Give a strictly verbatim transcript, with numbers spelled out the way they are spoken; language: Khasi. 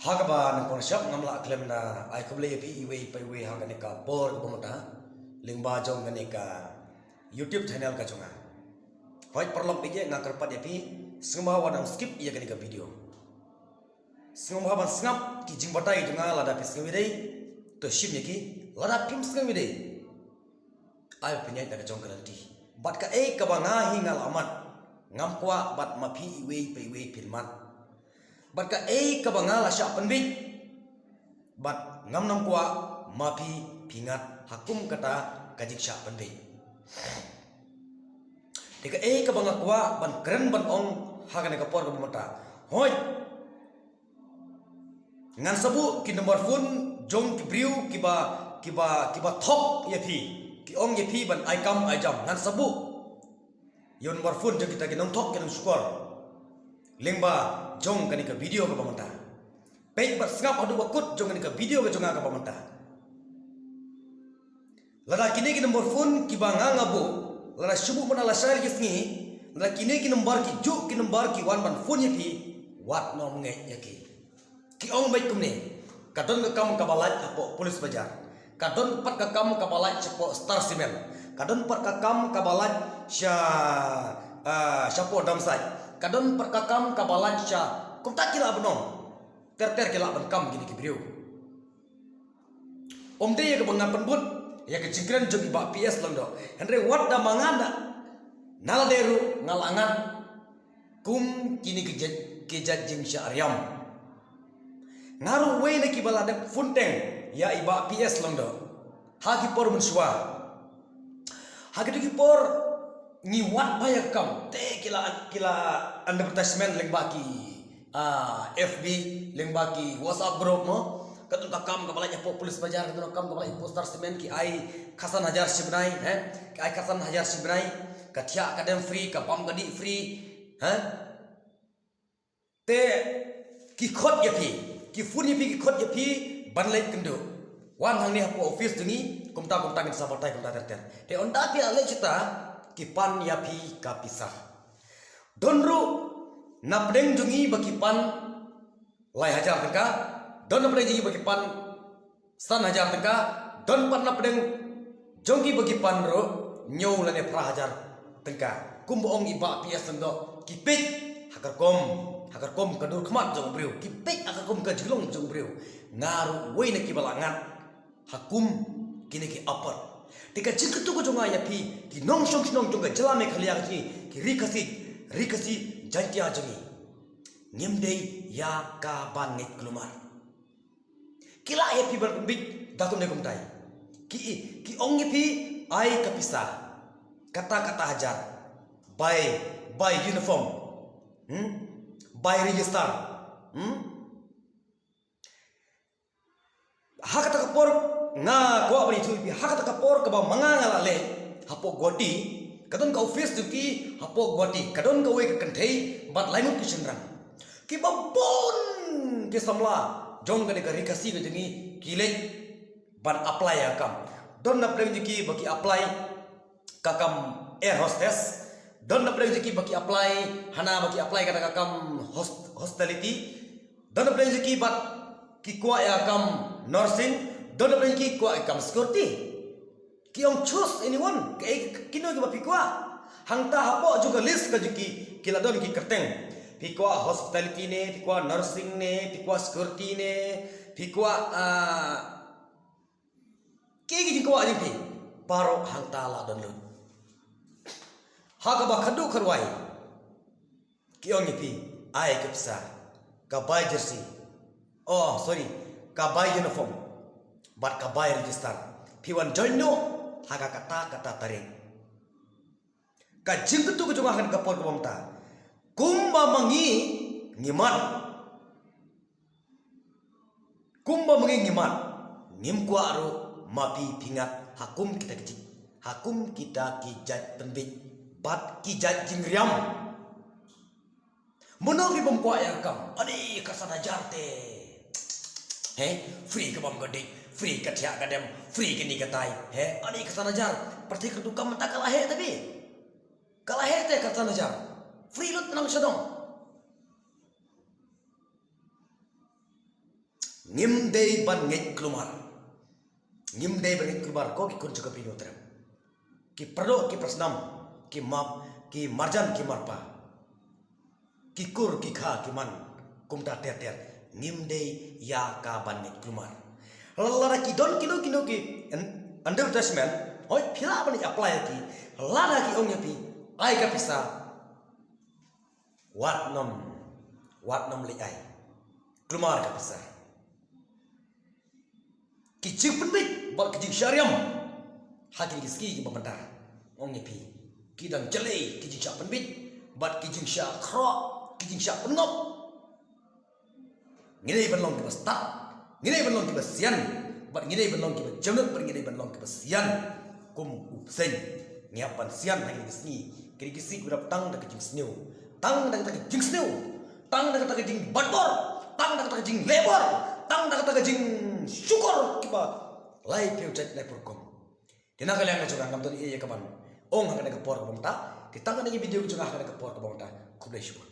Ha kaba nyngkong shap ngam lah khlem da ai khublei ïa phi iwei pa iwei ha kane ka por kaba mynta lyngba jong kane ka YouTube channel ka jong nga. Hooid paralok, ïa nga kyrpad ïa phi, sngewbha wat nang skip ïa kane ka video. Sngewbha ban sngap ki jingbatai jong nga, lada phi sngew ïa dei to shim ïa ki, lada phim sngew ïa dei ai pynïaid da ka jong ka lynti. Bad kaei kaba nga hi nga la mat, ngam kwah bad ma phi iwei pa iwei phin mat. Bad kaei kaba nga la shah pynbeit, bad ngam nang kwah ma phi phi ngat ha kum kata ka jingshah pynbeit. Te kaei kaba nga kwah ban kren ban ong ha kane ka por kaba mynta. Hooid, ngan sa buh ki number phone jong ki briew kiba, kiba, kiba thok ïa phi, ki ong ïa phi ban ai kam ai jam, ngan sa buh ïa u number phone jong kita ki nongthok ki nongshukor lyngba jong kane ka video kaba mynta. Peit bad sngap haduh ba kut jong kane ka video ka jong nga kaba mynta. Lada kine ki number phone kiba nga nga buh, lada shu buh mynta lashai la ki sngi, lada kine ki number ki juh ki number ki wan ban phone ïa phi, wat nym ngeit ïa ki. Ki ong beit kumne, ka don ka kam kaba lait hapoh police bazaar, ka don pat ka kam kaba lait shapoh Star Cement, ka don pat ka kam kaba lait sha, ah, shapoh Dam Site, ka don pat ka kam kaba lait sha, kumta ki lah ban ong. Ter ter ki lah ban kam kine ki briew. Ym dei ïa kaba nga pynbud ïa ka jingkren jong i Bah P S Lyngdoh, hynrei wat da ma nga na, na lade ruh nga la ngat kum kine ki jait, ki jait jingshah riam. Nga ruh wei na kiba la dep phone teng ïa i Bah P S Lyngdoh ha ki por mynshuwa. Ha kito ki por ngi wad bha ïa ka kam, te ki la, ki la advertisement lyngba ki, ah, F B, lyngba ki WhatsApp group mo. Ka don ka kam kaba lait hapoh police bazaar, ka don ka kam kaba lait hapoh Star Cement, ki ai khatsan hajar shi bnai, eh? Ki ai khatsan hajar shi bnai, ka thiah ka dem free, ka bam ka dih free, eh? Te ki khot ïa phi, ki phone ïa phi, ki khot ïa phi ban leit kynduh. Wan hangne hapoh office jong ngi, kumta kumta ngin sa batai kumta ter ter. Te ynda phi la leit shata, ki pan ïa phi ka pisa. Don ruh na pdeng jong ngi ba ki pan lai hajar tyngka, don na pdeng jong ngi ba ki pan san hajar tyngka, don pat na pdeng jong ki ba ki pan ruh hynñiew lane phra hajar tyngka. Kumba ong i Bah P S Lyngdoh, ki peit ha ka rukom, ha ka rukom ka dur khmat jong u briew, ki peit ha ka rukom ka jinglong jong u briew. Nga ruh wei na kiba la ngat ha kum kine ki apot. Te ka jingkyntu ka jong nga ïa phi, ki nongshong shnong jong ka jylla Meghalaya ka jong ngi, ki Ri Khasi, Ri Khasi Jaiñtia jong ngi, ngim dei ïa ka ban ngeit kulmar. Ki lah ïa phi ban pynbeit da kumne kumtai. Ki, ki ong ïa phi ai ka pisa kata kata hajar. Bai, bai uniform. Hmm? Bai register. Hmm? Ha kata ka por nga kwah ban ïathuh ïa phi, ha kata ka por kaba ma nga nga la leit hapoh Guwahati, ka don ka office jong ki hapoh Guwahati, ka don kawei ka kynthei bad lai ngut ki shynrang. Kiba bun ki samla jong kane ka Ri Khasi ka jong ngi ki leit ban apply ïa ka kam. Don na pdeng jong ki ba ki apply ka kam air hostess, don na pdeng jong ki ba ki apply hana, ba ki apply kata ka kam host-, hospitality, don na pdeng jong ki ba ki kwah ïa ka kam nursing, don na pdeng jong ki kwah ïa ka kam security. Ki ong choose anyone, kaei, kino kiba phi kwah. Hangta hapoh jong ka list ka jong ki, ki la don ki kyrteng. Phi kwah hospitality ne, phi kwah nursing ne, phi kwah security ne, phi kwah, ah, kiei ki jingkwah jong phi, baroh hangta la don lut. Ha kaba khadduh kharwai ki ong ïa phi, ai ka pisa, ka bai jersey, oh sorry, ka bai uniform bad ka bai register. Phi wan join noh ha ka kata kata tarik. Ka jingkyntu ka jong nga ha kane ka por kaba mynta, kumba ma ngi ngi mat, kumba ma ngi ngi mat, ngim kwah ruh ma phi phi ngat ha kum kita ki jait, ha kum kita ki jait pynbeit bad ki jait jingriam. Mano phi bym kwah ïa ka kam? Ani ka san hajar te, he, free ka bam ka dih, free ka thiah ka dem, free kane katai, he, ani ka san hajar. Pyrthei ka tu kam mynta ka la heh te phi. Ka la heh te ka san hajar. Free lut nang sha dong. Ngim dei ban ngeit klumar. Ngim dei ban ngeit klumar ko ki khun jong ka Bri Hynñiewtrep. Ki paralok ki parsnam, ki map, ki marjan ki marpa, ki kur ki kha ki man, kumta ter ter. Ngim dei ïa ka ban ngeit klumar. Lada ki don kino kino ki un-, understatement, hooid phi lah ban apply ïa ki. Lada ki ong ïa phi, ai ka pisa, wat nym, wat nym leit ai. Klumar ka pisa. Ki jingpynbeit bad ki jingshah riam ha kine ki sngi kiba mynta, ong ïa phi, ki dang jyllei ki jingshah pynbeit bad ki jingshah khroh, ki jingshah pynngop. Ngi dei ban long kiba stad, ngi dei ban long kiba sian, bad ngi dei ban long kiba jemnud, bad ngi dei ban long kiba sian kum u bseiñ. Ngi hap ban sian ha kine ki sngi, kine ki sngi kiba dap tang da ka jingsniew, tang da kata ka jingsniew, tang da kata ka jingbatbor, tang da kata ka jinglehbor, tang da kata ka jingshukor kiba laiphew jait laiphew rukom. Te na ka liang ka jong nga ngam don ei ei ka ban ong ha kane ka por kaba mynta. Te tang kane ka video ka jong nga ha kane ka por kaba mynta. Khublei shibun.